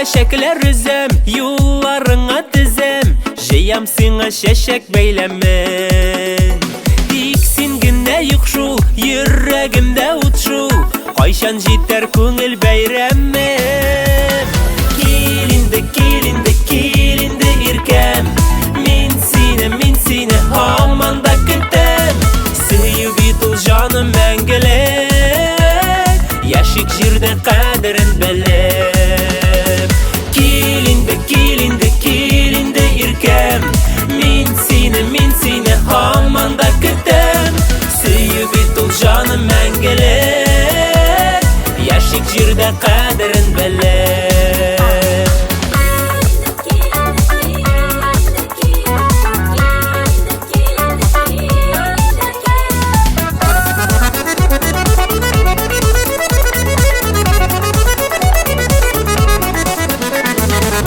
Чәчәкләр өзәм, юлларыңа тезәм, җыям сиңа чәчәк бәйләмен. Тик син генә юк шул, йөрәгемдә ут шул, кайчан җитәр күңел бәйрәмем. Кил инде, кил инде, кил инде, иркәм, мин сине, мин сине һаман да көтәм. Сөю бит ул, җаным, мәңгелек, яшик җирдә кадерен белеп. Кил инде, кил инде, кил инде, иркәм, мин сине, мин сине һаман да көтәм. Сөю бит ул, җаным, мәңгелек, яшик җирдә кадерен белеп.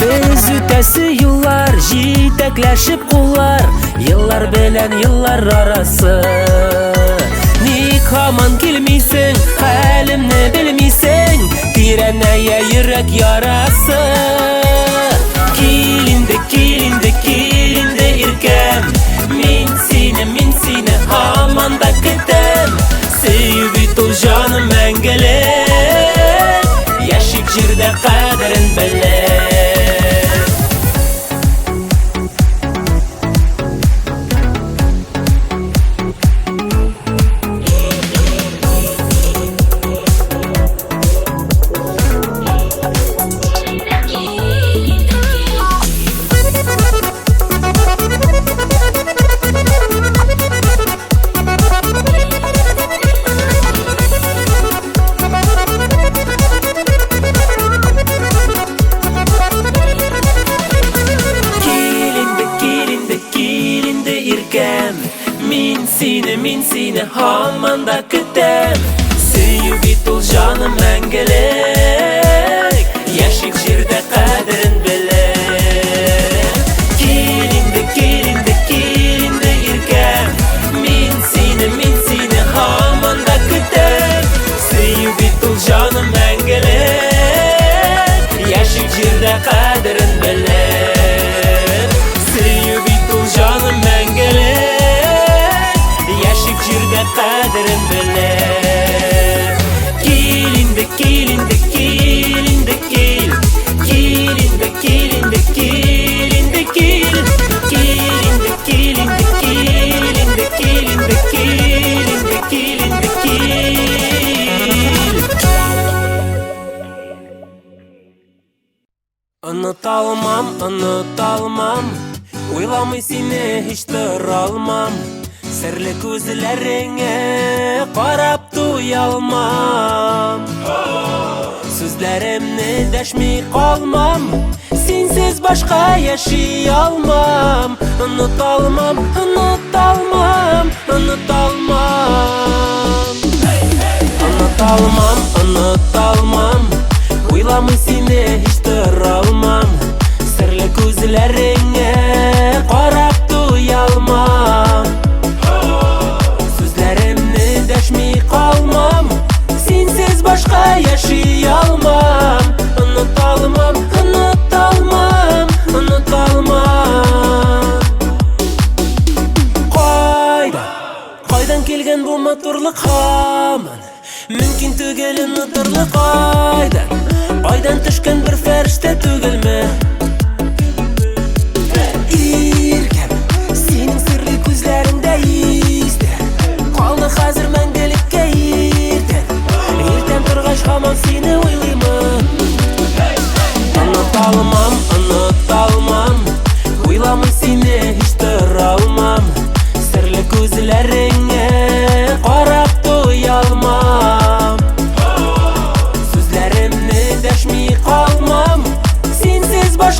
Без үтәсе юллар, җитәкләшеп куллар, еллар белән еллар арасы. Ник һаман килмисең, хәлемне белмисең, тирәнәя йөрәк ярасы. Кил инде, кил инде, кил инде, иркәм, мин сине, мин сине һаман да көтәм. Сөю бит ул, җаным, мәңгелек, яшик җирдә кадерен белеп. Кил инде, кил инде, кил инде, иркәм, мин сине, мин сине һаман да көтәм. Сөю бит ул, җаным, мәңгелек, яшик җирдә кадерен белеп. Кил инде, кил инде, кил инде, иркәм, мин сине, мин сине һаман да көтәм. Сөю бит ул, җаным, мәңгелек, яшик җирдә кадерен белеп. Сөю бит ул, җаным, мәңгелек, яшик җирдә кадерен белеп. Кил инде, кил инде, кил инде, кил. Кил инде, кил инде, кил инде, кил. Кил инде, кил инде, кил инде, кил инде, кил инде, кил инде, кил. Оныта алмам, оныта алмам, уйламый сине һич тора алмам. Серле күзләреңә карап туя алмам. Сүзләремне дәшми калмам, синсез башка яши алмам. Оныта алмам, оныта алмам, оныта алмам. Оныта алмам, оныта алмам, уйламый сине һич тора алмам. Серле күзләреңә карап туя алмам. Сүзләремне дәшми калмам, синсез башка яши алмам. Оныта алмам, оныта алмам, оныта алмам. Кайда, кайдан килгән бу матурлык һаман? Мөмкин түгел онытырлык кайдан? Айдан төшкән бер фәрештә түгелме? Иркәм, синең серле күзләреңдә истә калды хәзер мәңгелеккә иртән. Иртән торгач һаман сине уйлыймын. Оныта алмам, оныта алмам, уйламый сине һич тора алмам. Серле күзләреңә карап туя алмам. Сүзләремне дәшми калмам, синсез башка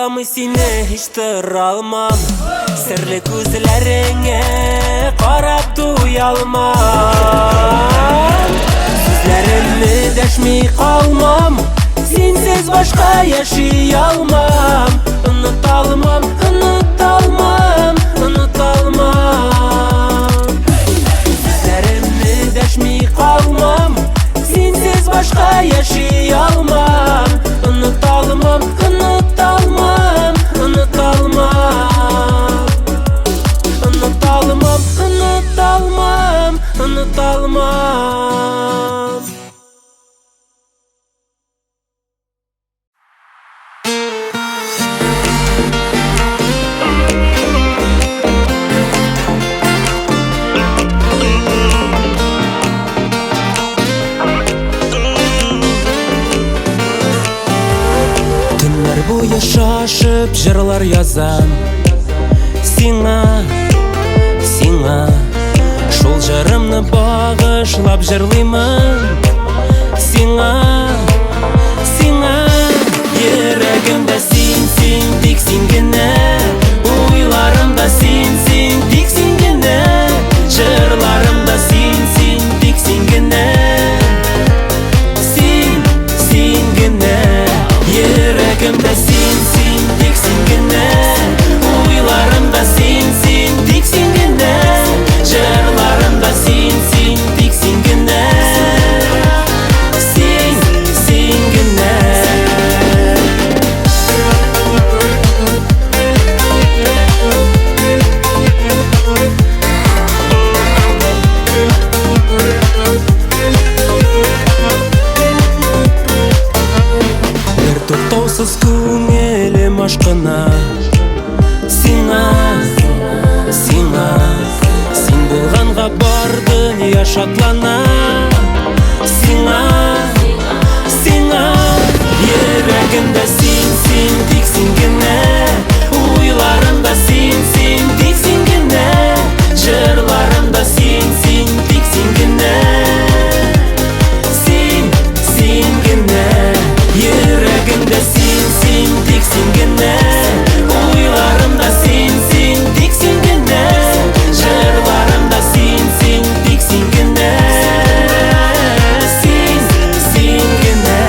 Караламый сине һич тора алмам, серле күзләреңә карап туялмам. Сүзләремне дәшми калмам, синсез башка яши алмам. Оныталмам, оныталмам, оныталмам. Сүзләремне дәшми калмам, синсез башка яши алмам. Оныталмам, оныталмам, оныталмам. Оныталмам, оныталмам, оныталмам. Төннәр буе шашып җырлар язам сиңа, сиңа. Шул җырымны багышлап җырлыймын сиңа, сиңа. Йөрәгемдә син, син, тик син генә. Уйларымда син, син, тик син генә. Җырларымда син, син, тик син генә. Син, син генә. Йөрәгемдә син, син, тик син генә. Уйларымда син, син, тик син генә. Җырларымда син, син, тик син генә. Син, син генә. Бер туктаусыз күңелем ашкына сиңа, сиңа. Син булганга бар дөнья шатлана сиңа, сиңа. Йөрәгемдә син, син, тик син генә. Уйларымда син, син, тик син генә. Җырларымда син, син, тик син генә. Син, син генә. Йөрәгемдә син, син, тик син генә. Уйларымда син, син, тик син генә. Җырларымда син, син, тик син генә. Син, син генә.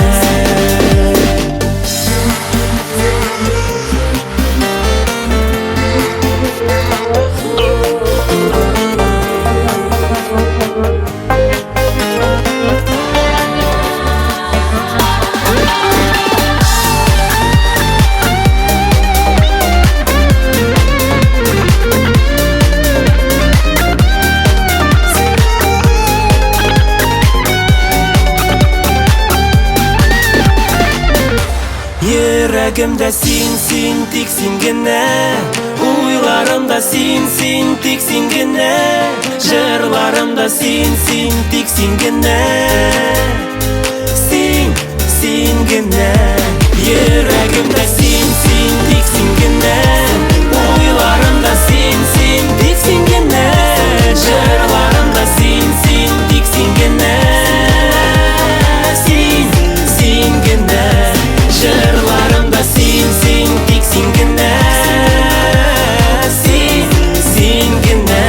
Йөрәгемдә син, син, тик син генә. Уйларымда син, син, тик син генә. Җырларымда син, син, тик син генә. Син, син генә. Йөрәгемдә син, син, тик син генә. Уйларымда син, син, тик син генә. Җырларымда син, син, тик син генә. Син, син генә. Җырларымда син, син, тик син генә. Син, син генә.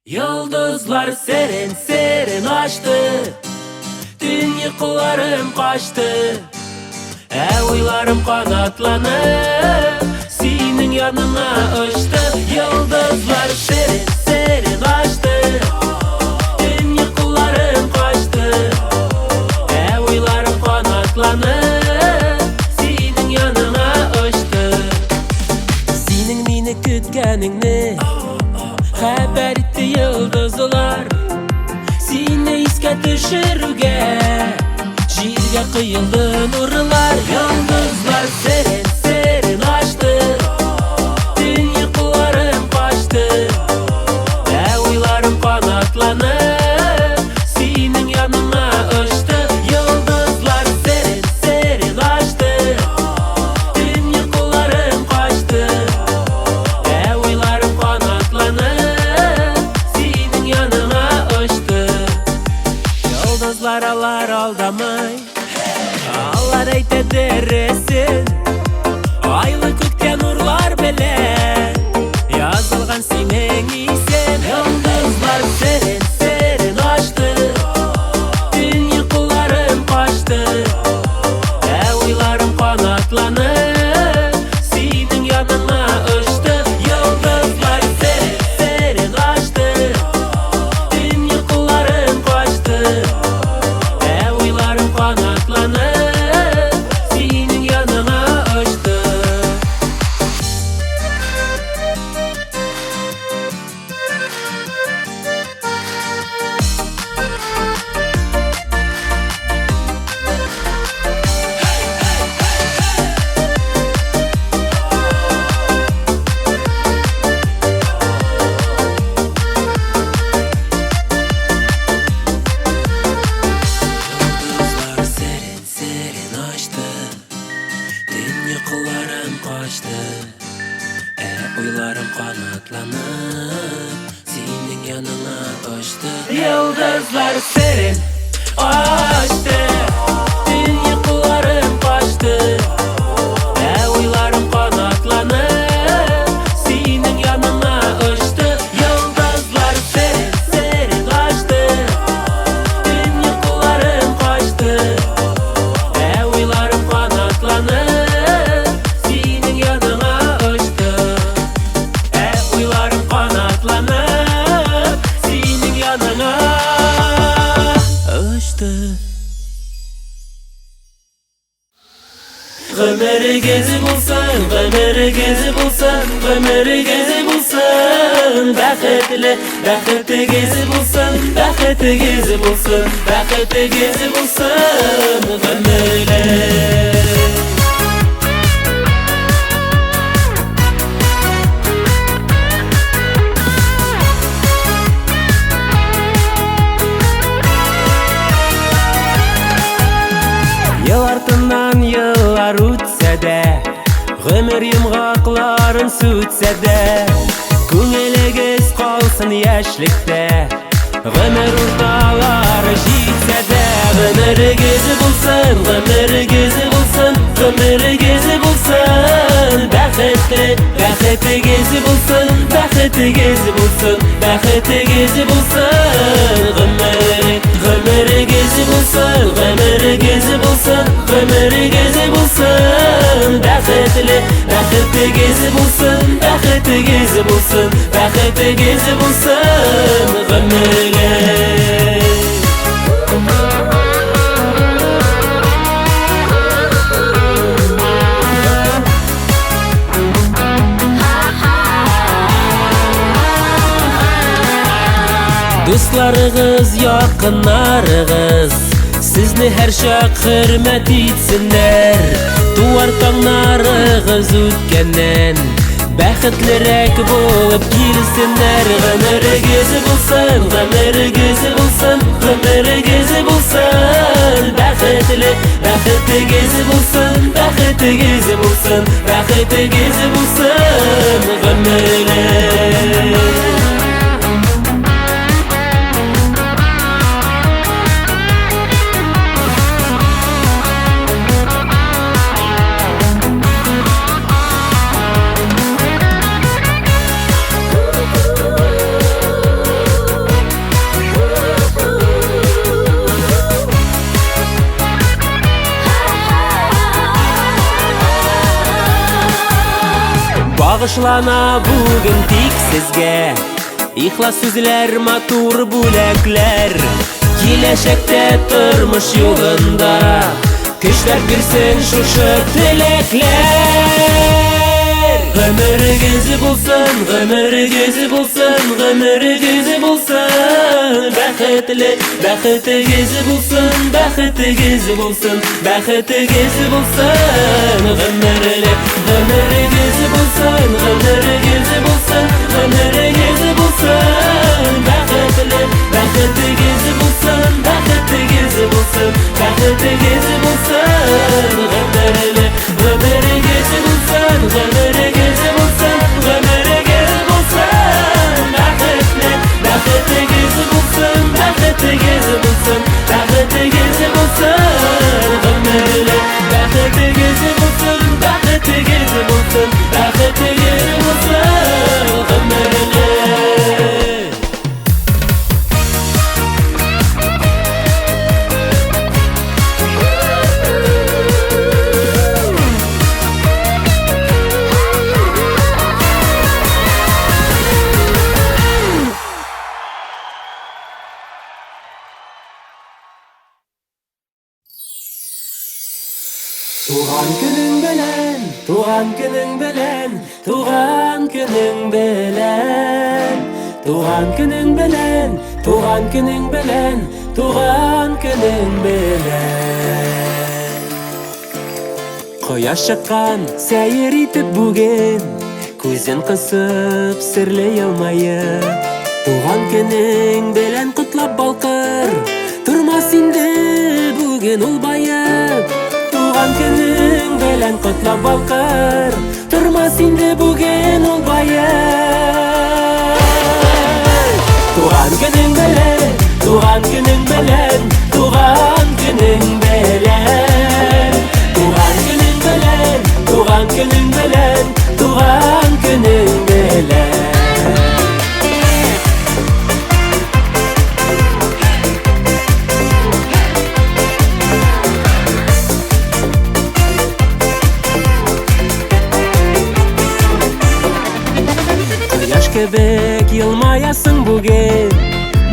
Йолдызлар серен серен ачты, төн йокыларым качты. Ә уйларым канатланып синең яныңа очты. Йолдызлар серен серен ачты, төн йокыларым качты. Ә уйларым канатланып синең яныңа очты. Хәбәр итте йолдызлар. Сине искә төшерүгә җиргә коелды нурлар. Йолдызлар серен, серен ачты. Төн йокыларым качты. Ә уйларым канатланып синең яныңа очты. Йолдызлар серен, серен ачты. Төн йокыларым качты. Ә уйларым канатланып синең яныңа очты. Йолдызлар алар алдамай, алар әйтә дөресен. Айлы күктә нурлар белән язылган синең исем. Йолдызлар серен, серен ачты. Төн йокыларым качты. Ә уйларым канатланып синең яныңа очты. Йолдызлар серен, серен ачты. Төн йокыларым качты. Ә уйларым канатланып синең яныңа очты. Йолдызлар серен, серен ачты. Төн йокыларым качты. Ә уйларым канатланып синең яныңа очты. Йолдызлар серен ачты. Төн йокыларым качты. Ә уйларым канатланып синең яныңа очты. Йолдызлар серен, серен ачты. Төн йокыларым качты. Ә уйларым канатланып синең яныңа очты. Ә уйларым канатланып синең яныңа очты. Гомерегез булсын, гомерегез булсын, гомерегез булсын. Бәхетле, бәхетегез булсын, бәхетегез булсын, бәхетегез булсын. Гомерле. Ел артыннан еллар үтсә дә, гомер йомгакларын сүтсә дә, күңелегез калсын яшьлектә, гомер урталары җитсә дә. Гомерегез булсын, гомерегез булсын, гомерегез булсын. Бәхетле, бәхетегез булсын, бәхетегез булсын, бәхетегез булсын. Гомер, гомерегез булсын, гомерегез булсын, гомерегез булсын. Бәхетле, бәхетегез булсын, бәхетегез булсын, бәхетегез булсын. Гомерле. Дусларыгыз, якыннарыгыз сезне һәрчак хөрмәт итсеннәр. Туар таңнарыгыз үткәннән бәхетлерәк булып килсеннәр. Гомерегез булсын, гомерегез булсын, гомерегез булсын. Бәхетле, бәхетегез булсын, бәхетегез булсын, бәхетегез булсын. Гомерле. Багышлана бүген тик сезгә ихлас сүзләр, матур бүләкләр. Киләчәктә тормыш юлында көчләр бирсен шушы теләкләр. Гомерегез булсын, гомерегез булсын, гомерегез булсын бәхетле. Бәхетегез булсын, бәхетегез булсын, бәхетегез булсын гомерле. Гомерегез булсын, гомерегез булсын, гомерегез булсын бәхетле. Бәхетегез булсын, бәхетегез булсын, бәхетегез булсын гомерле. Гомерегез булсын, гомерегез булсын, гомерегез булсын бәхетле. Бәхетегез булсын, бәхетегез булсын, бәхетегез булсын гомерле. Бәхетегез булсын, бәхетегез булсын, бәхетегез булсын гомерле. Туган көнең белән, туган көнең белән, туган көнең белән. Туган көнең белән, туган көнең белән, туган көнең белән. Кояш чыккан сәер итеп бүген, күзен кысып серле елмаеп. Туган көнең белән котлап балкыр, тормас инде бүген ул баеп. Туган көнең белән котлап балкыр, тормас инде бүген ул баеп. Туган көнең белән, туган көнең белән, туган көнең белән. Туган көнең белән, туган көнең белән, туган көнең белән. Кояш кебек елмаясың бүген,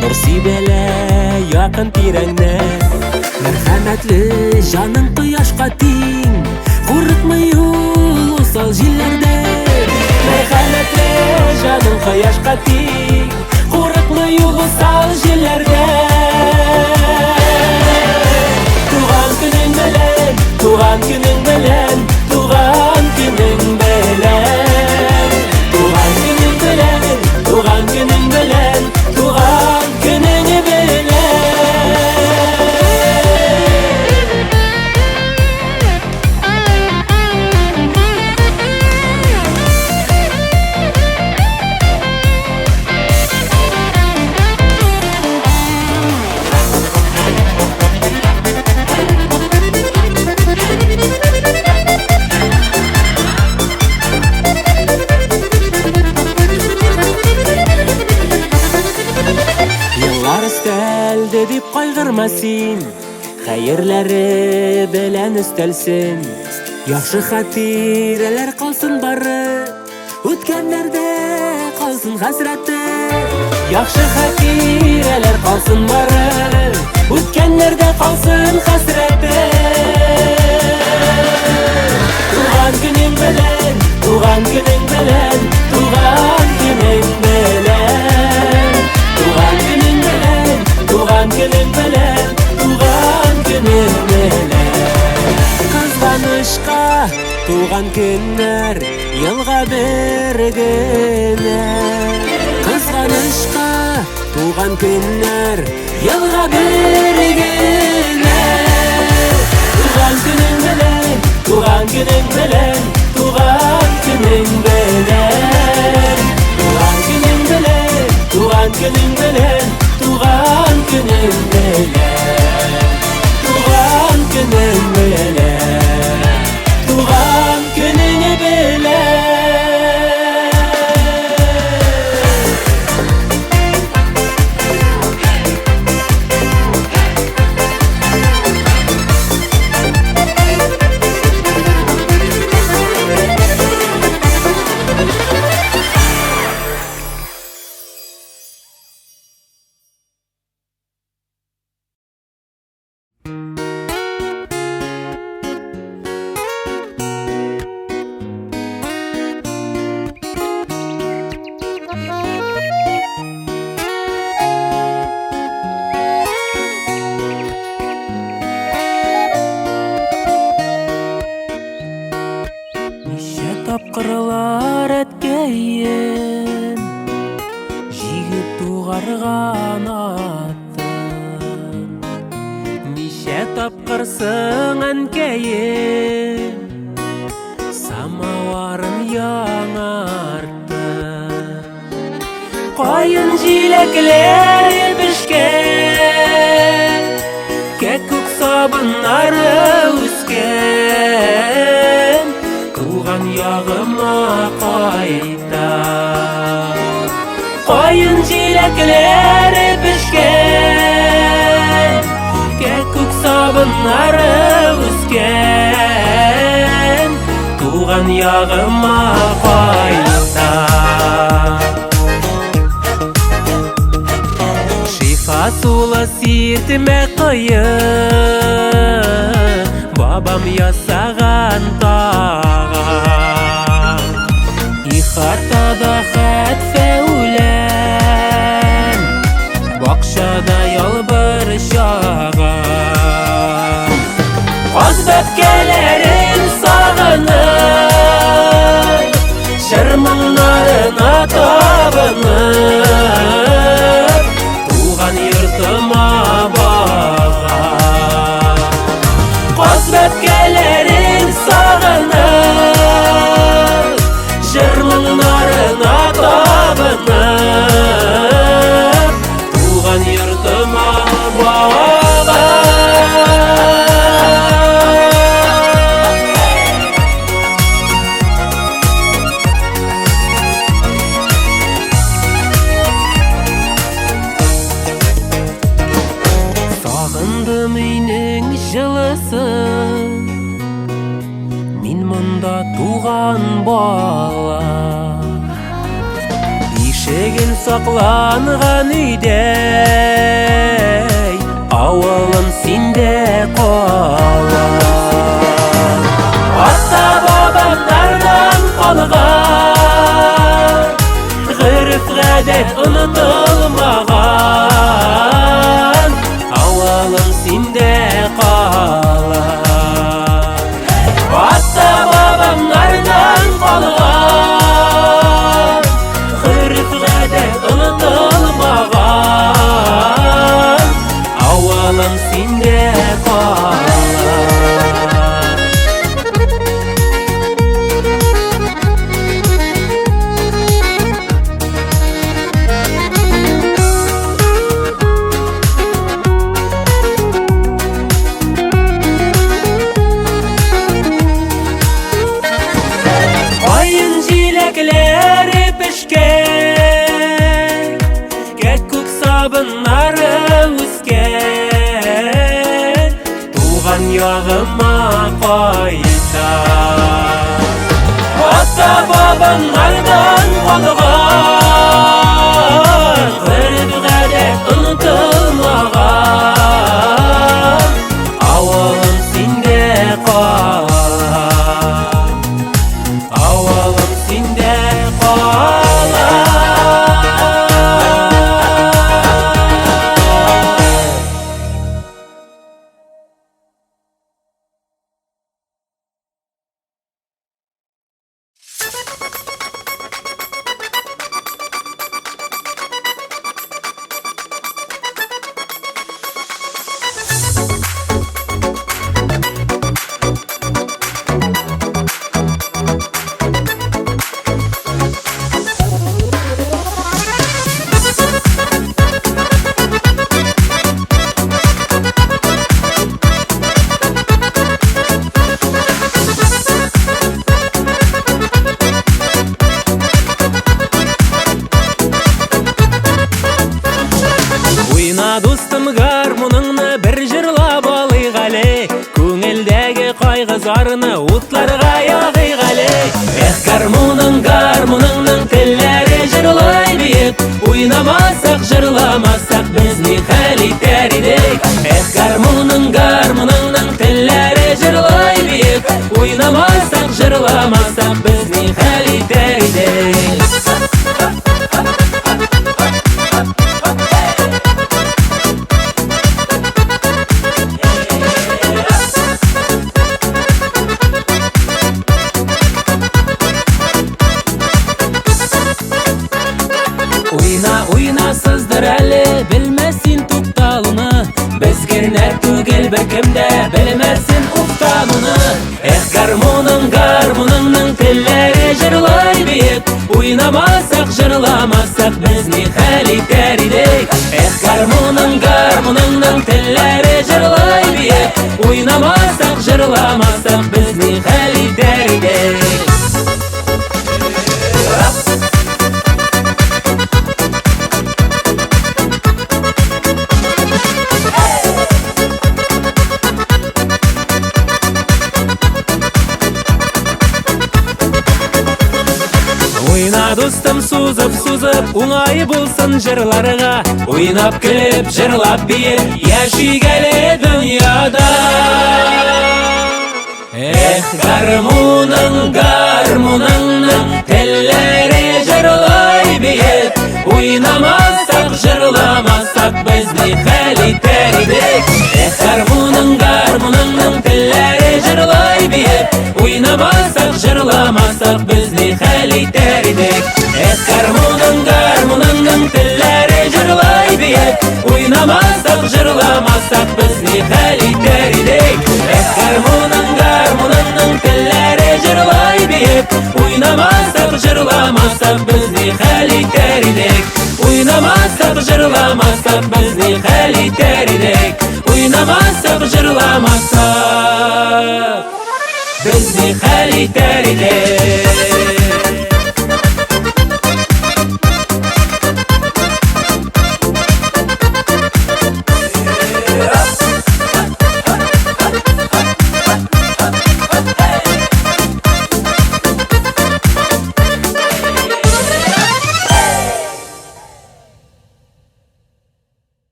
нур сибелә якын тирәңнән. Мәрхәмәтле җаның кояшка тиң, курыкмый ул усал җилләрдән. Мәрхәмәтле җаның кояшка тиң, курыкмый ул усал җилләрдән. Туган көнең белән, туган көнең белән, туган көнең белән. Туган көнең белән, туган көнең белән, туган көнең белән. Еллар өстәлде дип кайгырма син, хәерләре белән өстәлсен. Яхшы хатирәләр калсын бары, үткәннәрдә калсын хәсрәте. Яхшы хатирәләр калсын бары, үткәннәрдә калсын хәсрәте. Туган көнең белән, туган көнең белән, туган көнең белән. Туган көнең белән, туган көнең белән, туган көнең белән. Кызганычка туган көннәр елга бер генә. Кызганычка туган көннәр елга бер генә. Туган көнең белән, туган көнең белән, туган көнең белән. Туган көнең белән, туган көнең белән, туган көнең белән. Туган көнең белән, туган көнең белән. Чабарган атын. Ничә тапкырсың, әнкәем, самоварын яңартты. Каен җиләкләре пешкән, кәкүк сабыннары үскән, туган ягыма кайта. Каен җиләкләре пешкән, кәкүк сабыннары үскән, туган ягыма кайта. Шифа сулы сиртмә кое, бабам ясаган тага. Ихатада хәтфә үлән, бакчада ялбыр чага. Каз бәбкәләрен сагынып, җыр моңнарына табынып, туган йортыма бага. Каз бәбкәләрен сагынып, җыр моңнарына табынып, туган йортыма бага. Сагындым өйнең җылысын, мин монда туган бала. Ишеген сакланган өйдәй, авылым синдә кала. Ата-бабамнардан калган гореф-гадәт онытылмаган, авылым синдә кала. Ата-бабамнардан калган гореф-гадәт онытылмаган, авылым синдә кала. Каен җиләкләре пешкән, кәкүк сабыннары үскән, туган ягыма кайта. Ата-бабамнардан калган гореф-гадәт онытылмаган, авылым синдә кала. Авылым синдә кала. Уйна, дустым, гармуныңны, бер җырлап алыйк әле. Күңелдәге кайгы зарны утларга ягыйк әле. Эх, гармуның, гармуныңның телләре җырлый биеп. Уйнамасак, җырламасак, без ни хәл итәр идек? Эх, гармуның, гармуныңның телләре җырлый биеп. Уйнамасак, җырламасак, без ни хәл итәр идек? Уйна. Уйна, уйна, сыздыр әле, белмәс син тукталуны. Без генә түгел, беркем дә белмәсен уфтануны. Эх, гармуның, гармуныңның телләре җырлай биеп. Уйнамасак, җырламасак, без ни хәл итәр идек? Эх, гармуның, гармуныңның телләре җырлай биеп. Уйнамасак, җырламасак, без ни хәл итәр идек? Уйна, дустым, сузып-сузып, уңай булсын җырларга. Уйнап көлеп, җырлап биеп, яшик әле дөньяда. Эх, гармуның, гармуныңның телләре җырлай биеп. Уйнамасак, җырламасак, без ни хәл итәр идек? Эх, гармуның, гармуныңның телләре җырлай биеп. Уйнамасак, җырламасак, без ни хәл итәр идек? Эх, гармуның, гармуныңның телләре җырлай биеп. Уйнамасак, җырламасак, без ни хәл итәр идек? Эх, гармуның, гармуныңның телләре җырлай биеп. Уйнамасак, җырламасак, без ни хәл итәр идек? Уйнамасак, җырламасак, без ни хәл итәр идек? Уйнамасак, җырламасак, без ни хәл итәр идек?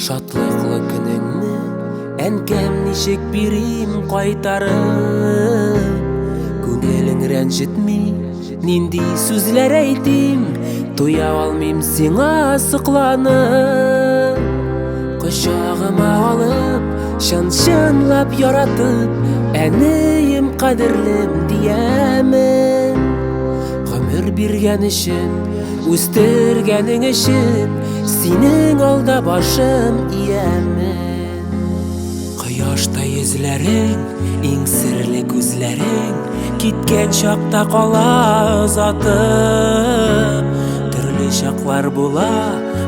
Шатлыклы көнеңне, әнкәм, ничек бирим кайтарып? Күңелең рәнҗетми, нинди сүзләр әйтим, туя алмыйм сиңа сокланып. Кочагыма алып, чын-чынлап яратып, әнием кадерлем диямен. Гомер биргән өчен, үстергәнең өчен, синең алда башым иямен. Кояшта йөзләрең, иң серле күзләрең, киткән чакта кала озатып. Төрле чаклар була,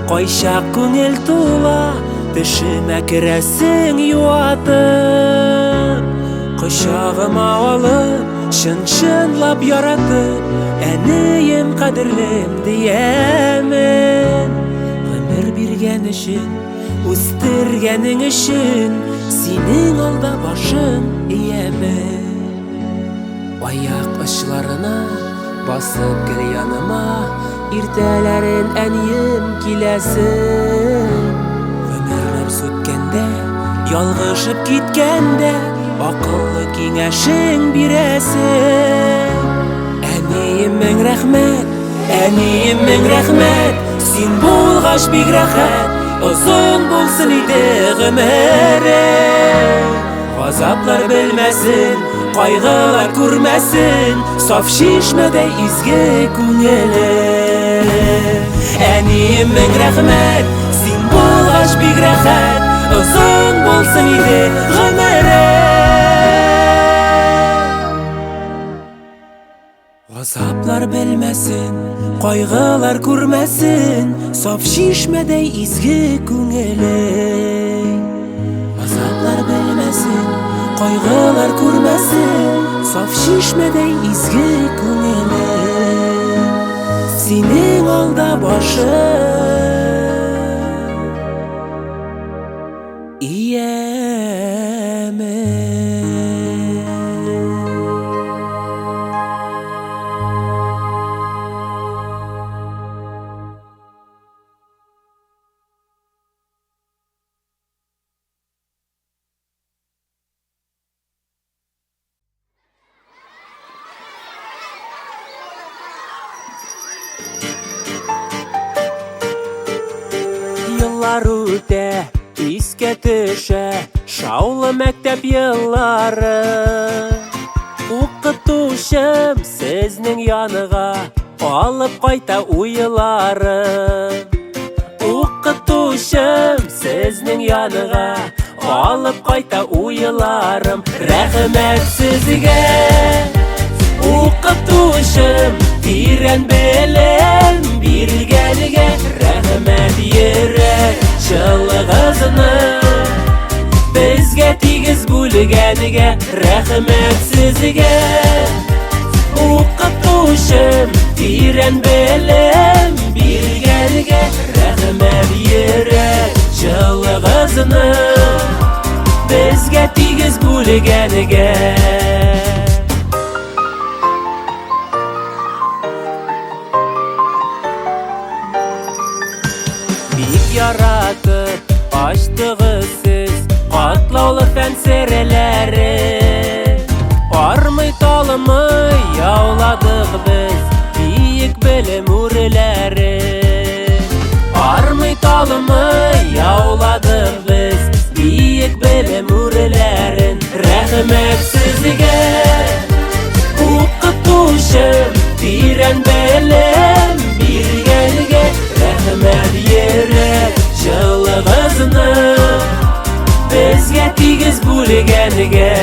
кайчак күңел тула, төшемә керәсең юатып. Кочагыма алып, чын-чынлап яратып, әнием кадерлем диямен. Гомер биргән өчен, үстергәнең өчен, синең алда башым иямен. Аяк очларына басып гел яныма, иртәләрен әнием киләсең. Гомерләр сүткәндә, ялгышып киткәндә, акыллы киңәшең бирәсең. Әнием, мең рәхмәт, әнием, мең рәхмәт, син булгач бик рәхәт, озын булсын иде гомерең. Газаплар белмәсен, кайгылар күрмәсен, саф чишмәдәй изге күңелең. Әнием, мең рәхмәт, син булгач бик рәхәт, озын булсын иде гомерең. Газаплар белмәсен, кайгылар күрмәсен, саф чишмәдәй изге күңелең. Газаплар белмәсен, кайгылар күрмәсен, саф чишмәдәй изге күңелең. Синең алда башым иямен. төшә шаулы мәктәп еллары. Укытучым сезнең яныга алып кайта уйлары. Укытучым сезнең яныга алып кайта уйларым. Рәхмәт сезгә, укытучым, тирән белем биргәнгә. Рәхмәт йөрәк җылыгызны безгә тигез бүлгәнгә. Рәхмәт сезгә, укытучым, тирән белем биргәнгә. Рәхмәт йөрәк җылыгызны безгә тигез бүлгәнгә. Бик яратып ачтыгыз сез катлаулы фән серләре. Армый талымый яуладык без биек белем үрләре. Армый талымый яуладык без биек белем үрләрен. Рәхмәт сезгә, укытучым, тирән белем биргәнгә. Рәхмәт йөрәк җылыгызны безгә тигез бүлгәнгә.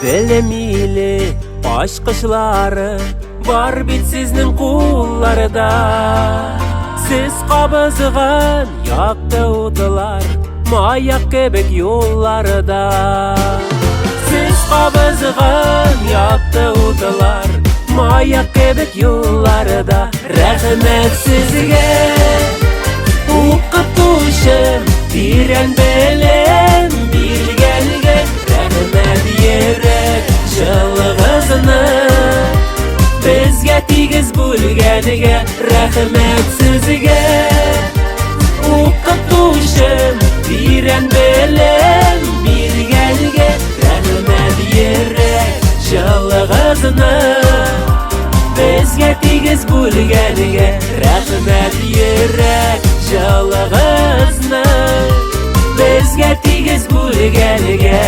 Белем иле ачкычлары бар бит сезнең кулларда. Сез кабызган якты утлар маяк кебек юлларда. Сез кабызган якты утлар маяк кебек юлларда. Рәхмәт сезгә, укытучым, тирән белем биргәнгә. Рәхмәт йөрәк җылыгызны безгә тигез бүлгәнгә. Рәхмәт сезгә, укытучым, тирән белем биргәнгә. Рәхмәт йөрәк җылыгызны безгә тигез бүлгәнгә. Рәхмәт йөрәк җылыгызны безгә тигез бүлгәнгә.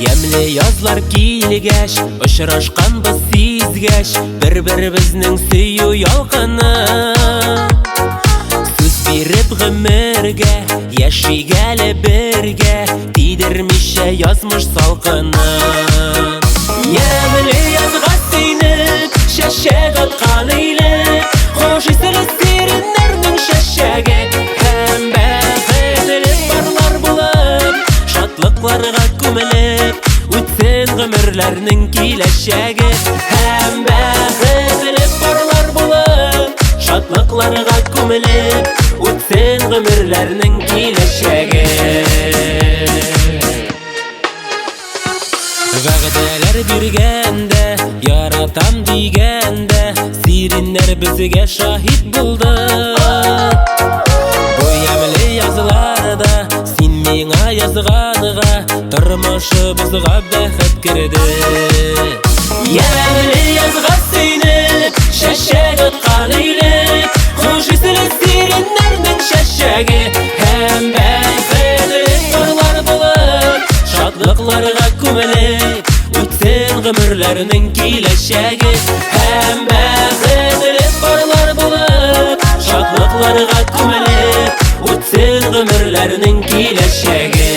Ямьле язлар килгәч, очрашканбыз сизгәч, бер-беребезнең сөю ялкыны. Сүз биреп гомергә, яшик әле бергә, тидермичә язмыш салкыны. Ямьле язга сөенеп, чәчәк аткан иле, хуш исле сиреннәрнең чәчәге, һәм бәхетле парлар булып, шатлыкларга күмелеп, үтсен гомерләрнең киләчәге. Һәм бәхетле парлар булып, шатлыкларга күмелеп, үтсен гомерләрнең киләчәге. Вәгъдәләр биргәндә, яратам дигәндә, сиреннәр безгә шаһит булды. Бу ямьле язларда син миңа язганга, тормышыбызга бәхет керде. Ямьле язга сөенеп, чәчәк аткан иле, хуш исле сиреннәрнең чәчәге, һәм бәхетле парлар булып, шатлыкларга күмелеп, үтсен гомерләрнең киләчәге. Һәм бәхетле парлар булып, шатлыкларга күмелеп, үтсен гомерләрнең киләчәге.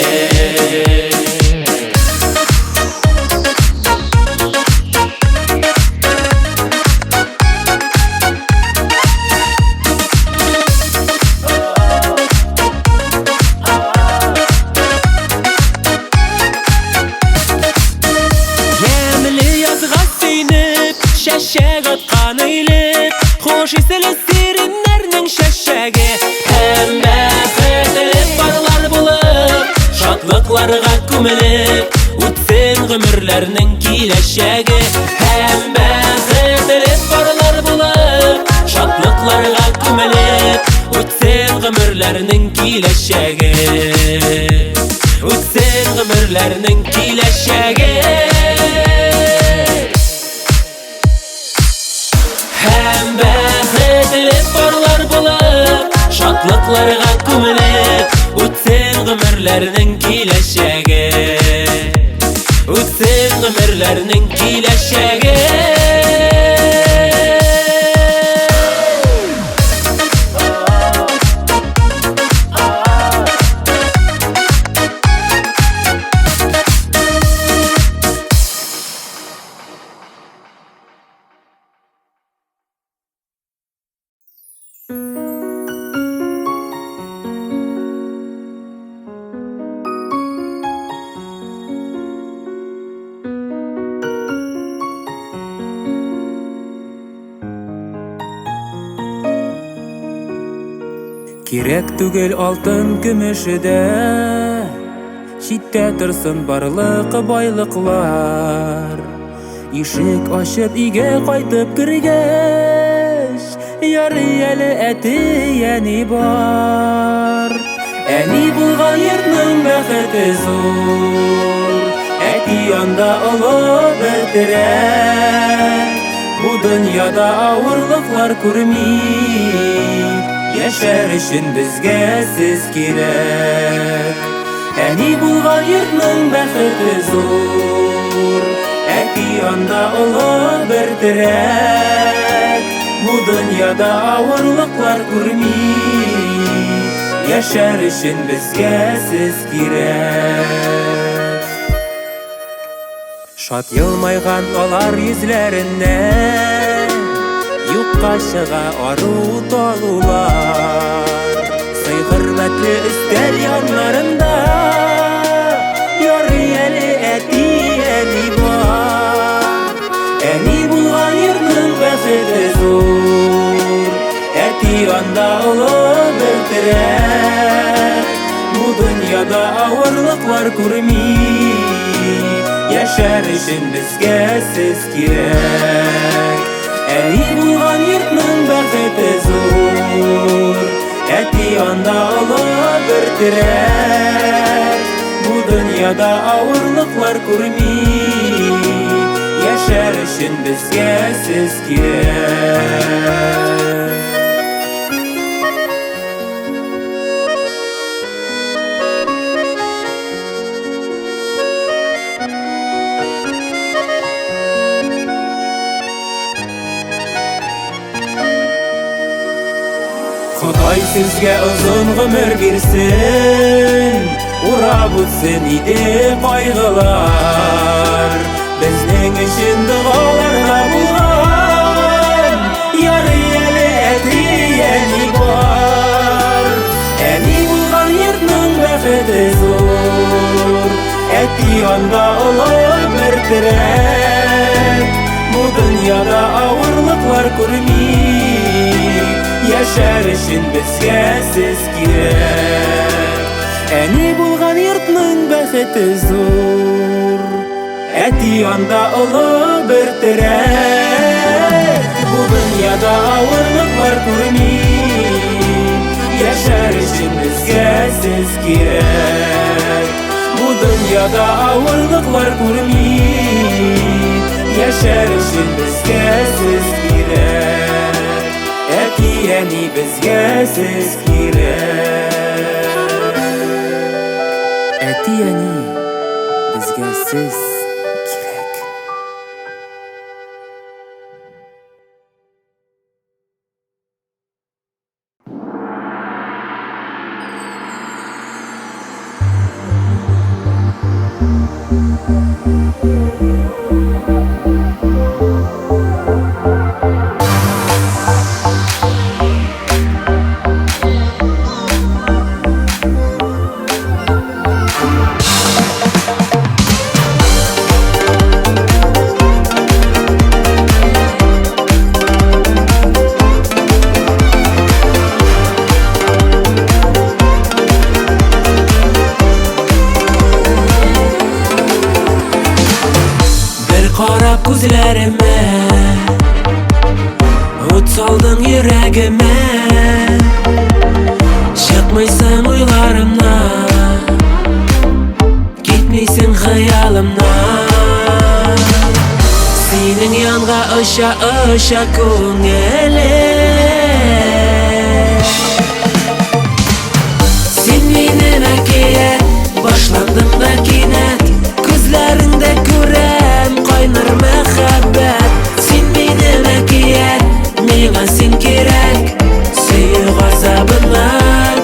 Хуш исле сиреннәрнең чәчәге. Һәм бәхетле парлар булып, шатлыкларга күмелеп, үтсен гомерләрнең киләчәге. Һәм бәхетле парлар булып, шатлыкларга күмелеп, үтсен гомерләрнең киләчәге. Үтсен гомерләрнең киләчәге. Һәм бәхетле парлар булып, шатлыкларга күмелеп, үтсен гомерләрнең киләчәге. Үтсен гомерләрнең киләчәге. Кирәк түгел алтын көмеше дә, Читтә торсын барлык байлыклар. Ишек ачып өйгә кайтып кергәч, Ярый әле әти-әни бар. Әни булган йортның бәхете зур, Әти анда олы бер терәк. Бу дөньяда авырлыклар күрми, Яшәр өчен безгә сез кирәк. Әни булган йортның бәхете зур, Әти анда олы бер терәк. Бу дөньяда авырлыклар күрми, Яшәр өчен безгә сез кирәк. Шат елмайган алар йөзләреннән Юкка чыга ару талулар. Сый хөрмәтле өстәл яннарында Ярый әле әти әни бар. Әни булган йортның бәхете зур, Әти анда олы бер терәк. Бу дөньяда авырлыклар күрми, Яшәр өчен безгә сез кирәк. Әни булган йортның бәхете зур, Әти анда олы бер терәк. Бу дөньяда авырлыклар күрми, Яшәр өчен безгә сез кирәк. Ходай сезгә озын гомер бирсен, Урап үтсен иде кайгылар. Безнең өчен догаларда булган, Ярый әле әти әни бар. Әни булган йортның бәхете зур, Әти анда олы бер терәк. Бу дөньяда авырлыклар күрми, Яшәр өчен безгә сез кирәк. Әни булган йортның бәхете зур, Әти анда олы бер терәк. Бу дөньяда авырлыклар күрми, Яшәр өчен безгә сез кирәк. Бу дөньяда авырлыклар күрми, Яшәр өчен безгә сез кирәк. Әти әни безгә сез кирәк. Әти әни безгә сез кирәк. күзләремә, ут салдың йөрәгемә. Чыкмыйсың уйларымнан, китмисең хыялымнан. Синең янга оча, оча күңелем. Син минем әкият, башландың да кинәт. Күзләреңдә күрәм кайнар мәхәббәт. Син минем әкият, миңа син кирәк. Сөю газабына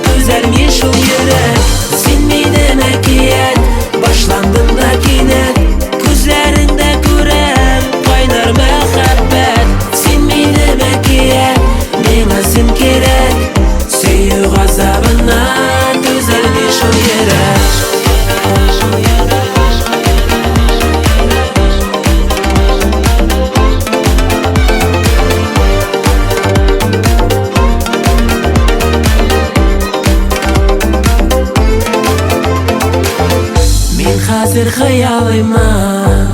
түзәлми шул йөрәк. Син минем әкият, башландың да кинәт. Күзләреңдә күрәм кайнар мәхәббәт. Син минем әкият, миңа син кирәк. Сөю газабына түзәлми шул йөрәк. Мин хәзер хыялыймын,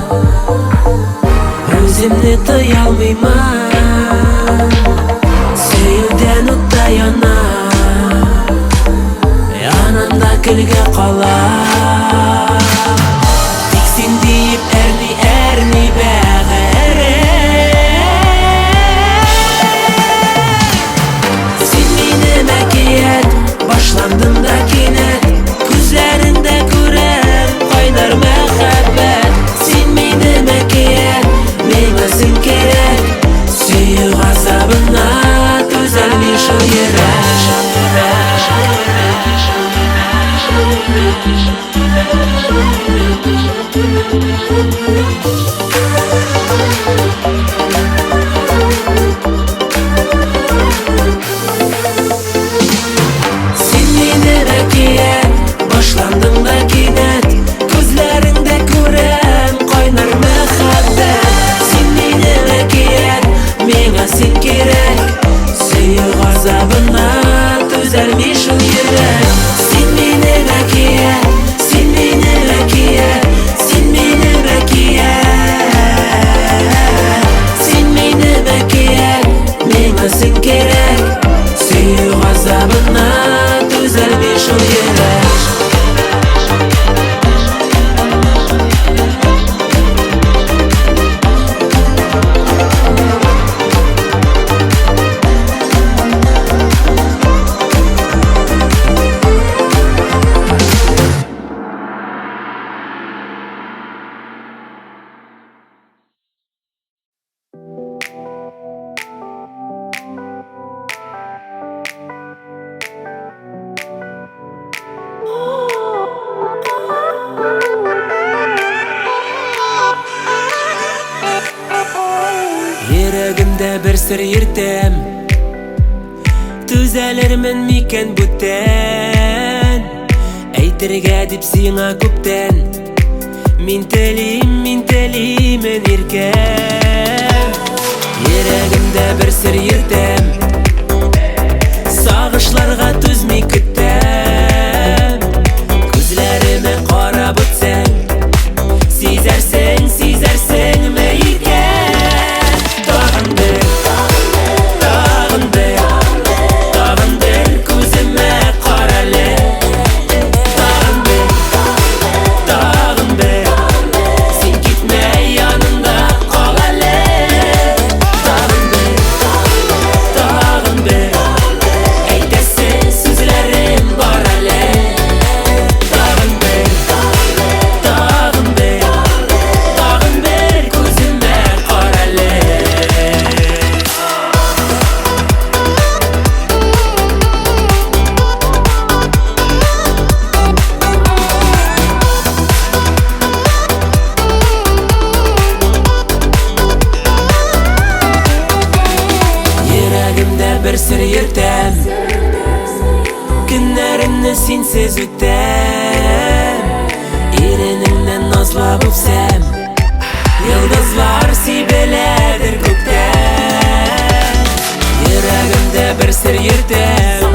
үземне тыя алмыймын. Сөюдән утта яна, янам да көлгә кала. Тик син диеп әрни, әрни бәгырем. Син минем әкият, башландың да кинәт. Күзләреңдә күрәм кайнар мәхәббәт. Син минем әкият, миңа син кирәк. Сөю газабына түзәлми шул йөрәк. Син минем әкият, башландың да кинәт. Күзләреңдә күрәм кайнар мәхәббәт. Син минем әкият, миңа син кирәк. Сөю газабына түзәлми шул йөрәк. Син минем әкият, син минем әкият, син минем әкият. Син минем әкият, миңа син кирәк. Сөю газабына түзәлми шул йөрәк. Йөрәгемдә бер сер йөртәм, түзәлермен микән бүтән? Әйтергә дип сиңа күптән, мин телим, мин телимен иркәм. Йөрәгемдә бер сер йөртәм, сагышларга түзми көтәм. Күзләремә карап үтсәң, сизәрсең, сизәрсеңме икән? Тагын бер, тагын бер, тагын бер күземә карале. Тагын бер, тагын бер, син китмә, янымда кал әле. Тагын бер, тагын бер, әйтәсе сүзләрем бар әле. Тагын бер, тагын бер, тагын бер күземә карале. Йөрәгемдә бер сер йөртәм, көннәремне синсез үтәм. Иренеңнән назлап үпсәм, йолдызлар сибеләдер күктән. Йөрәгемдә бер сер йөртәм,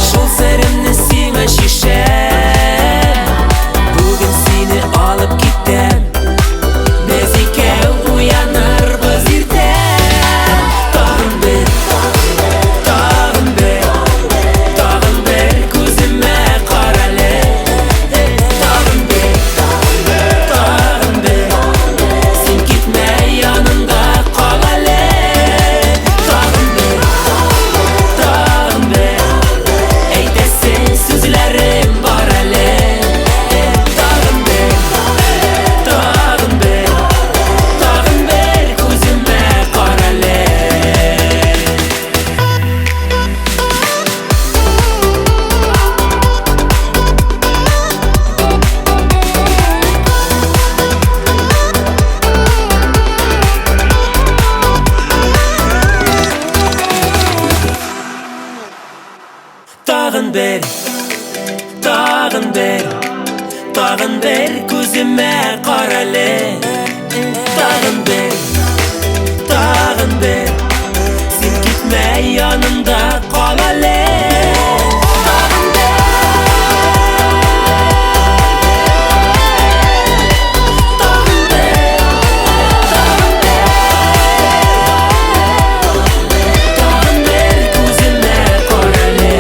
шул серемне сиңа чишәм. Бүген сине алып китәм, без икәү Тагын бер, тагын бер, тагын бер күземә карале. Тагын бер, тагын бер, син китмә янымда кал әле. Тагын бер, тагын бер, тагын бер, тагын бер күземә карале.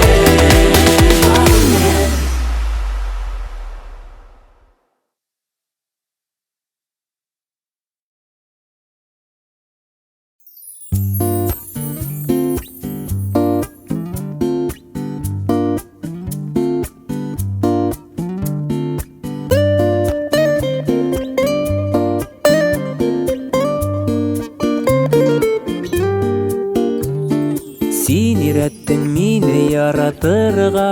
Син өйрәттең мине яратырга,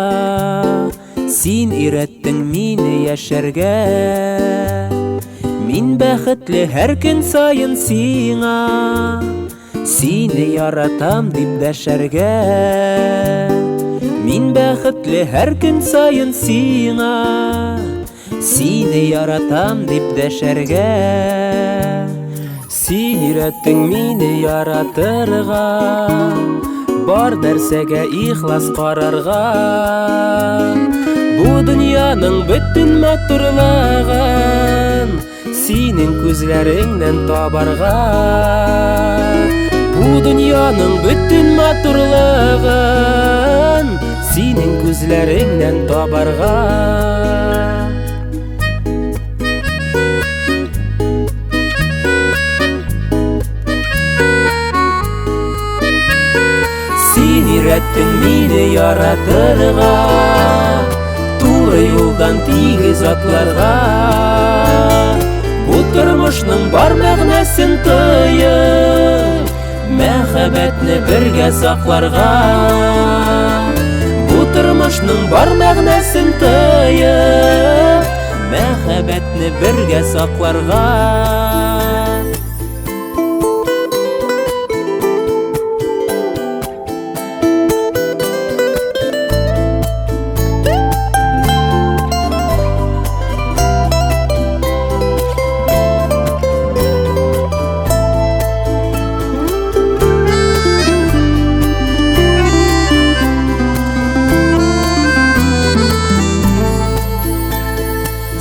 Син өйрәттең мине яшәргә. Мин бәхетле һәр көн саен сиңа, Сине яратам дип дәшәргә. Мин бәхетле һәр көн саен сиңа, Сине яратам дип дәшәргә. Син өйрәттең мине яратырга, Бар нәрсәгә ихлас карарга. Бу дөньяның бөтен матурлыгын Синең күзләреңнән табарга. Бу дөньяның бөтен матурлыгын Синең күзләреңнән табарга. Син өйрәттең мине яратырга, Туры юлдан тигез атларга. Бу тормышның бар мәгънәсен тоеп, Мәхәббәтне бергә сакларга. Бу тормышның бар мәгънәсен тоеп, Мәхәббәтне бергә сакларга.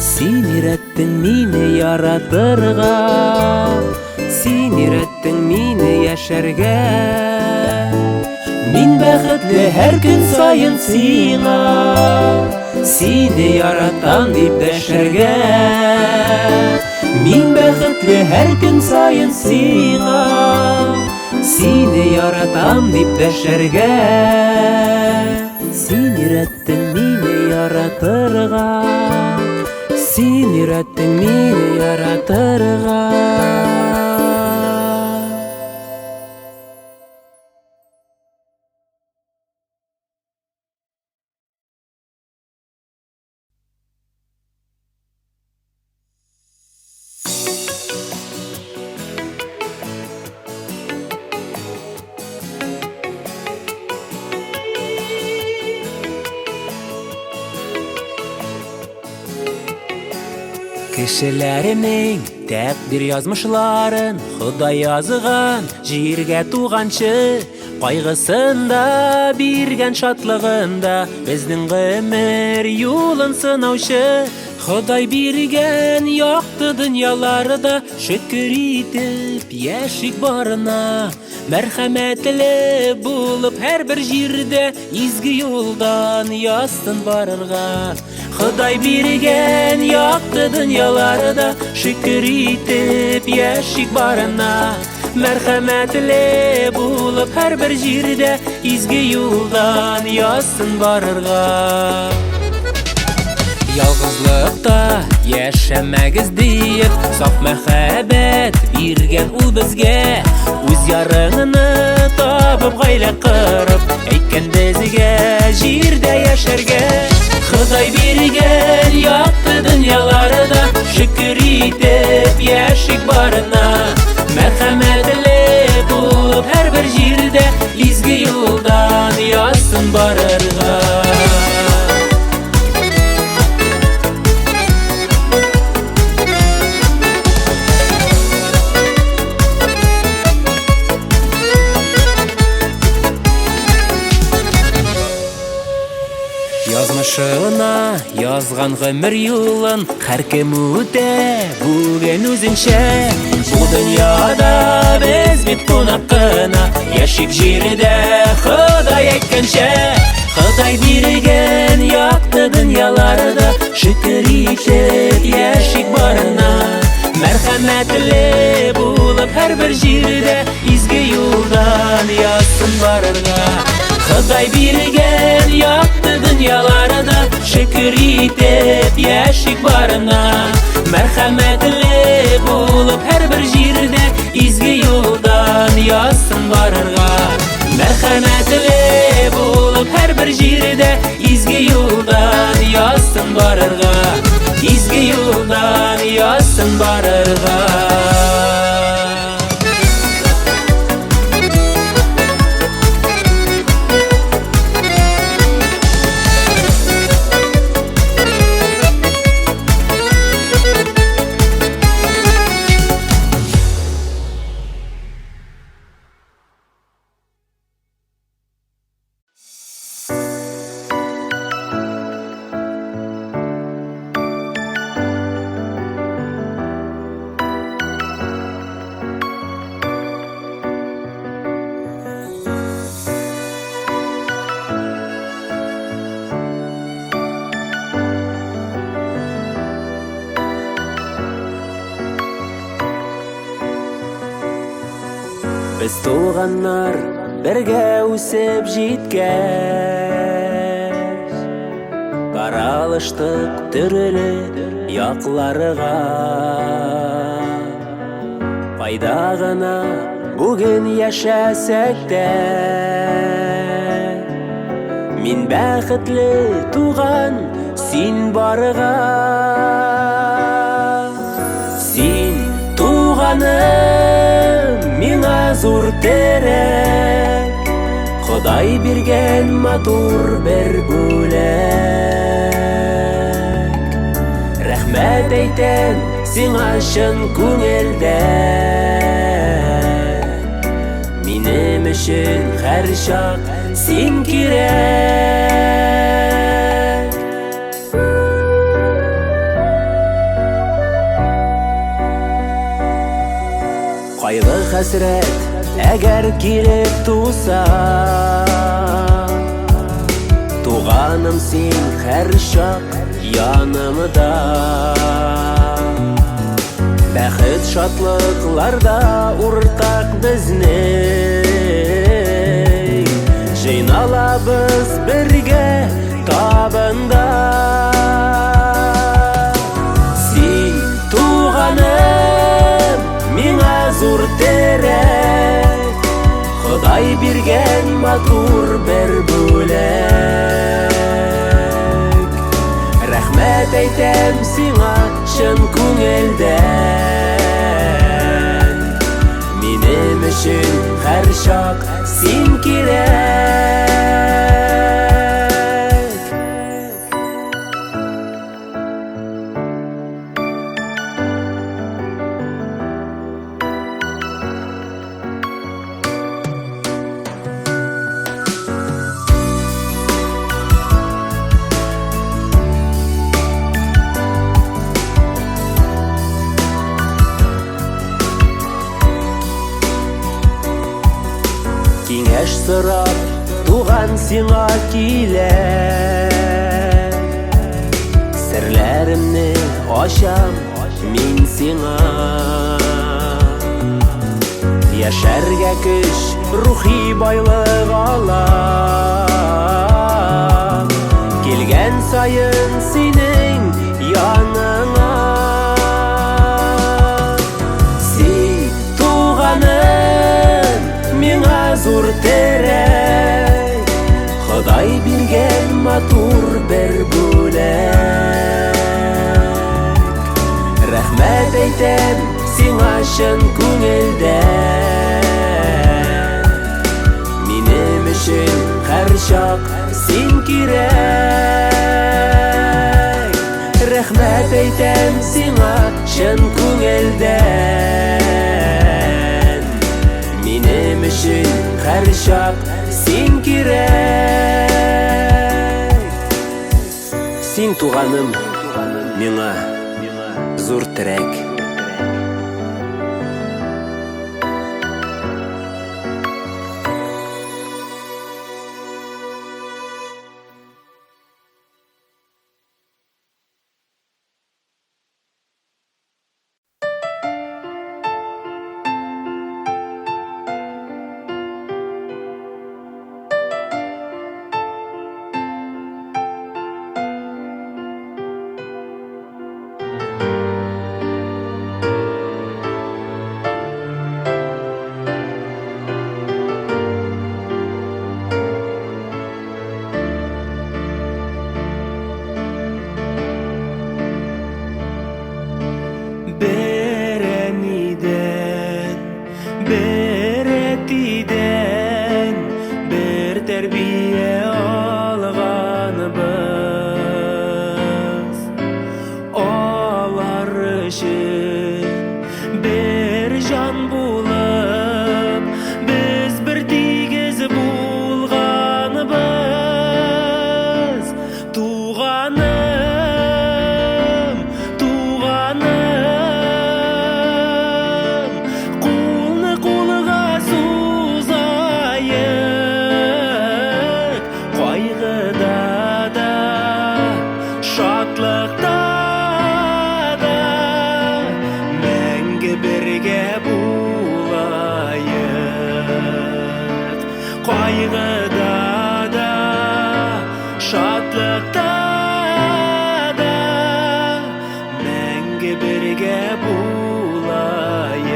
Син өйрәттең мине яратырга, Син өйрәттең мине яшәргә. Мин бәхетле һәр көн саен сиңа, Сине яратам дип дәшәргә. Мин бәхетле һәр көн саен сиңа, Сине яратам дип дәшәргә. Син өйрәттең мине яратырга, Син өйрәттең мине яратырга. Кешеләрнең тәкъдир язмышларын Ходай язган җиргә туганчы, Кайгысын да биргән, шатлыгын да, Безнең гомер юлын сынаучы. Ходай биргән якты дөньяларда Шөкер итеп яшик барына. Мәрхәмәтле булып һәрбер җирдә Изге юлдан язсын барырга. Ходай биргән якты дөньяларда Шөкер итеп яшик барына. Мәрхәмәтле булып һәрбер җирдә Изге юлдан язсын барырга. Ялгызлыкта яшәмәгез диеп, Саф мәхәббәт биргән ул безгә. Үз ярыңны табып гаилә корып, Әйткән безгә җирдә яшәргә. Ходай биргән якты дөньяларда Шөкер итеп яшик барына. Мәрхәмәтле булып һәрбер җирдә Изге юлдан язсын барырга. Язмышына язган гомер юлын һәркем үтә бүген үзенчә. Бу дөньяда без бит кунак кына, яшик җирдә Ходай әйткәнчә. Ходай биргән якты дөньяларда шөкер итеп яшик барына. Мәрхәмәтле булып һәрбер җирдә изге юлдан язсын барырга. Ходай биргән якты дөньяларда шөкер итеп яшик барына. Мәрхәмәтле булып һәрбер җирдә изге юлдан язсын барырга. Мәрхәмәтле булып һәрбер җирдә изге юлдан язсын барырга. Изге юлдан язсын барырга. Без туганнар бергә үсеп җиткәч, таралыштык төрле якларга. Кайда гына бүген яшәсәк тә, мин бәхетле туган, син барга. Син туганым, миңа зур терәк, Ходай биргән матур бер бүләк. Рәхмәт әйтәм сиңа чын күңелдән, минем өчен һәрчак син кирәк. Кайгы хәсрәт әгәр килеп туса, туганым син һәрчак янымда. Бәхет шатлыкларда уртак безнең, җыйналабыз бергә табында. Син туганым, миңа зур терәк, Ходай биргән матур бер бүләк. Рәхмәт әйтәм сиңа чын күңелдән, минем өчен һәрчак син кирәк. Киңәш сорап туган сиңа килә, серләремне ачам мин сиңа. Яшәргә көч, рухи байлык ала, килгән саен синең яныңа. Син туганым, миңа зур терәк, Ходай биргән матур бер бүләк. Рәхмәт әйтәм сиңа чын күңелдән, минем өчен һәрчак син кирәк. Рәхмәт әйтәм сиңа чын күңелдән, минем өчен һәрчак син кирәк. Син, туганым, миңа зур терәк. Бер әнидән, бер әтидән, бер тәрбия алганбыз. Алар өчен бер җан булып, без бер тигез булганбыз. Туганым, туганым, кулны кулга сузаек, кайгыда да, шатлыкта да, мәңге бергә булаек. Кайгыда да, шатлыкта да, мәңге бергә булаек.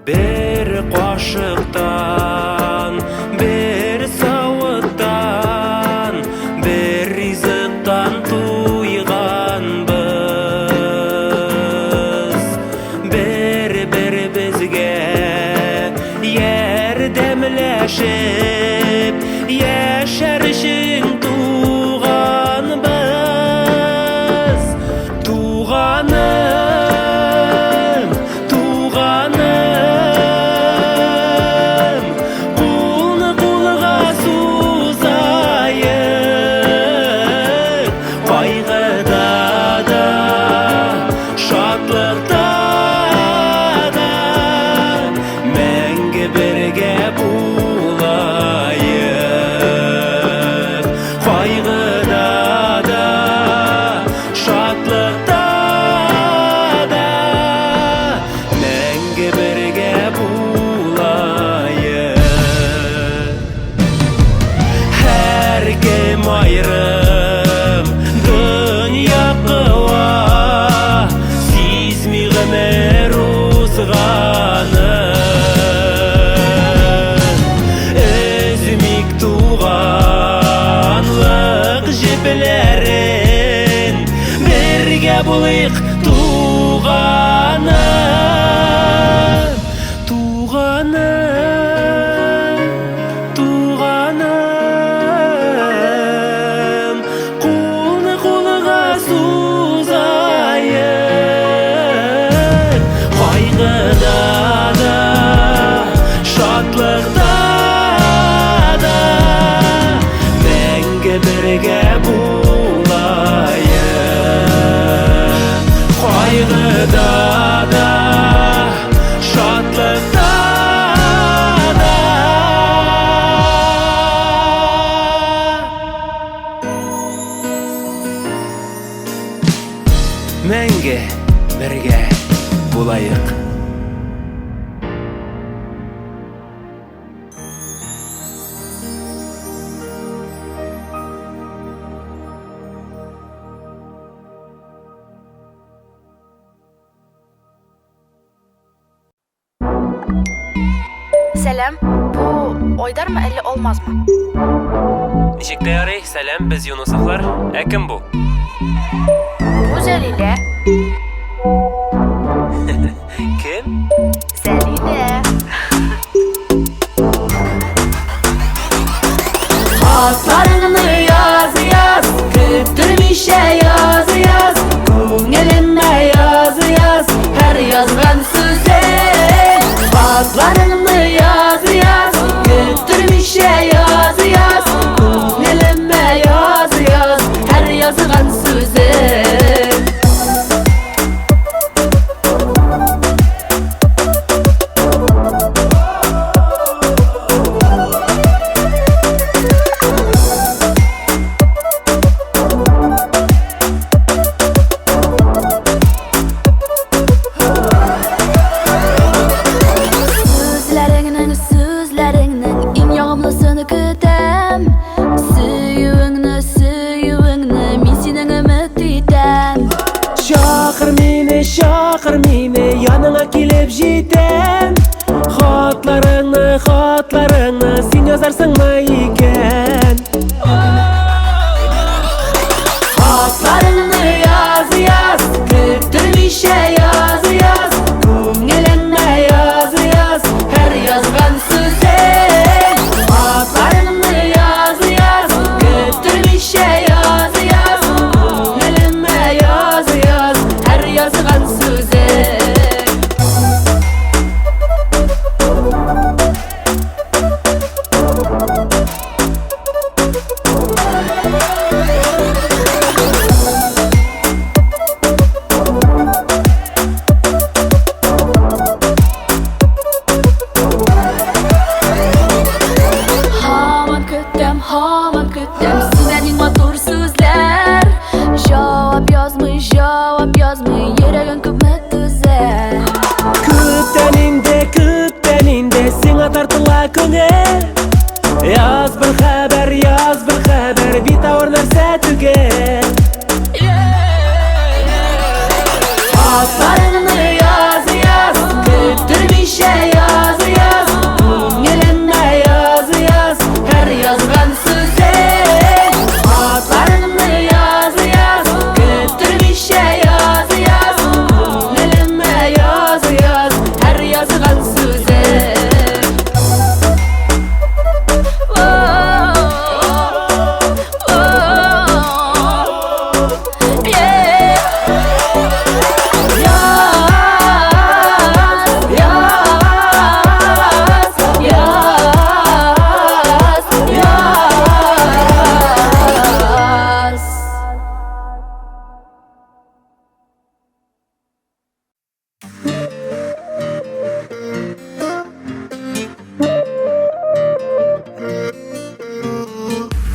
Бер кашыктан, бер савыттан, бер ризыктан туйганбыз. Бер-беребезгә ярдәмләшеп, яшәр өчен туганбыз. Туганым, туганым, кулны кулга сузаек, кайгыда да, шатлыкта да, мәңге бергә булаек. Кайгыда да, шатлыкта да, мәңге бергә булаек. Һәркем аерым дөнья куа, сизми гомер узганын. Өзмик туганлык җепләрен, бергә булыйк, туганым, туганым, туганым, кулны кулга сузаек, кайгыда да, шатлыкта да, мәңге бергә булаек. Кайгыда да, шатлыкта да. Мәңге бергә булаек. Сәлам, бу Айдармы әллә Алмазмы? Ничек тә ярый, сәлам, без Юнусовлар. Ә кем бу? Бу Зәлилә. Кем? Зәлилә. Хатларыңны яз, яз, көттермичә яз, яз, күңелемә яз, яз, һәр язган сүзең. язган сүзең. Һаман көтәм, һаман көтәм синнән иң матур сүзләр. Җавап язмый, җавап язмый, йөрәгең күпме түзә. Күптән инде, күптән инде сиңа тартыла күңел. Яз бер хәбәр, яз бер хәбәр, бит авыр нәрсә түгел. Хатларыңны яз, яз, көттермичә яз, яз, күңелемә яз, яз, һәр язган сүзең. Хатларыңны яз, яз, көттермичә яз, яз, күңелемә яз, яз, һәр язган сүзең. Яз, яз, яз, яз.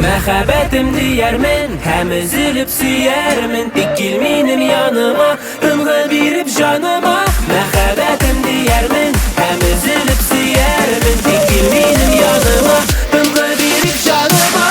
Мәхәббәтем диярмен һәм өзелеп сөярмен. Тик кил минем яныма, тынгы биреп җаныма. Мәхәббәтем диярмен һәм өзелеп сөярмен. Тик кил минем яныма, тынгы биреп җаныма.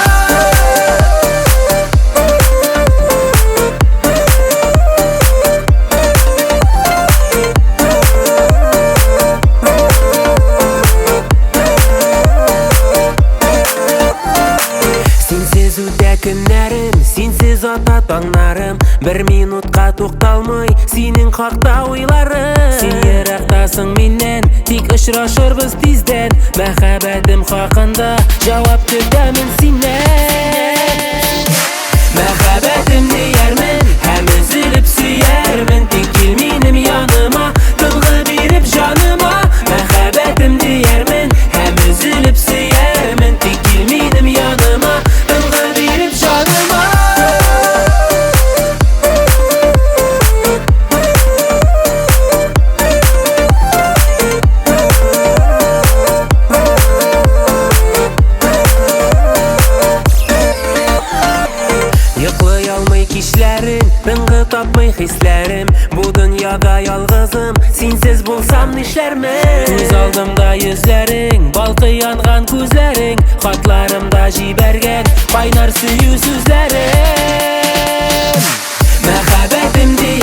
Синсез үтә көннәрем, синсез ата таңнарым. Бер минутка тукталмый синең хакта уйларым. Син ерактасың миннән, тик очрашырбыз тиздән. Мәхәббәтем хакында җавап көтәмен синнән. Мәхәббәтем диярмен һәм өзелеп сөярмен. Тик кил минем яныма, тынгы биреп җаныма. Мәхәббәтем диярмен һәм өзелеп сөярмен. Тик кил минем яныма, тынгы биреп җаныма. Йоклый алмый кичләрен, тынгы тапмый хисләрем. Бу дөньяда ялгызым, синсез булсам нишләрмен? Күз алдымда йөзләрең, балкый янган күзләрең, хатларымда җибәргән кайнар сөю сүзләрең. Мәхәббәтем диярмен